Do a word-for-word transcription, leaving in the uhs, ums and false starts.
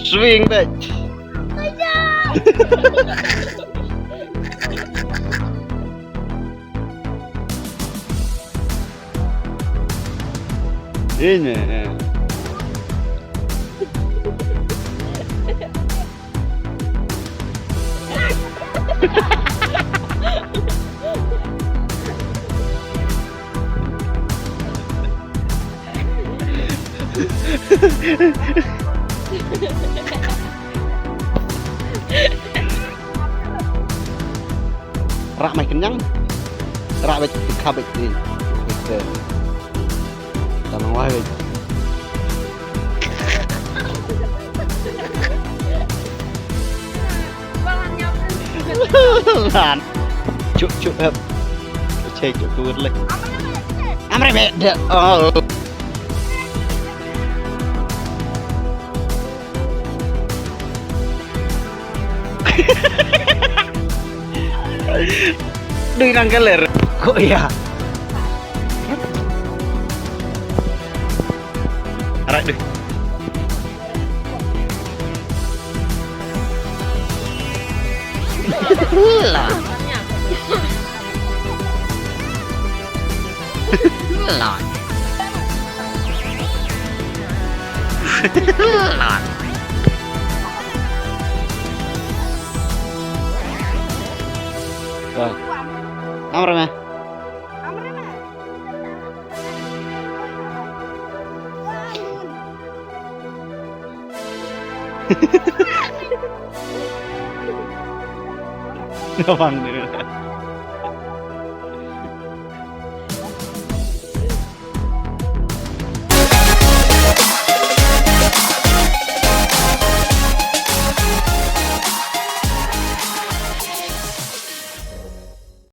Swing back. Ini. Rak mai kenyang. Rak bet khabet ni. Tamang wai bet. Lan. Cuk cuk hep. Cek cuk tuwir leh. Amre bet. Oh. Dui nang keler. Kok ya? Arak dui. Lan. Lan. Wah. Amre meh. Ngawang ni.